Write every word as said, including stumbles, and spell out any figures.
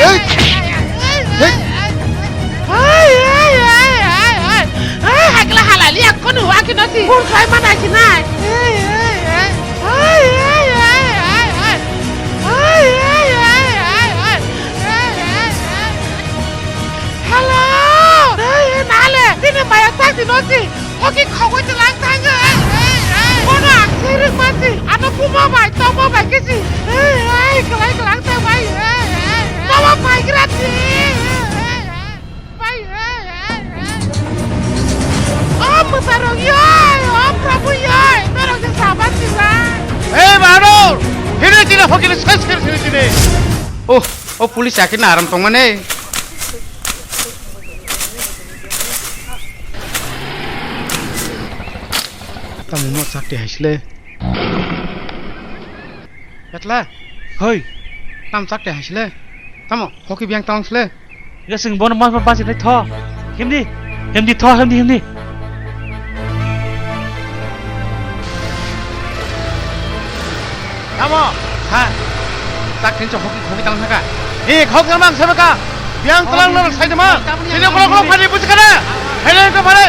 Hey! Hey! Ai, ai, ai, ai, ai. Ai, hakla halali akkono waki nasi. Kun khai mana kinai. Ai, ai, ai. Ai, ai, ai, ai, ai. Ai, ai, ai, ai, ai. Ai, ai, ai, ai. Hello. Ai, nale. Tini maya sakti nosi. Hoki khogoi tlang thango. Ai, ai, ai. Kono aksi rik masi. Ano buma bai, tomo bai kisi. Ai, ai, kelai kelang tang bai. Ai, ai, ai. Tomo bai grati. Ai, ai, ai. Bai, ai, ai, ai. O mwsarok yoi, o Prabhu yoi, norok se saban sila. Ei, Bahadur! Hini tini hokini ses kir sini tini. Oh, o police akhirno aram tongmani. Tamo mo chakti haisle. Etla. Hoi. Tam chakti haisle. Tamo hoki biang tong sle. Ga sing bono mas mas basi nai tho. Himdi. Himdi tho, himdi, himdi. Tamo. Ha. Tak tin hoki hoki tang thaka. He khok jang mang sebeka. Biang tlang nang sai ma. Sini kolok kolok phani buji kana. Hele ko phani.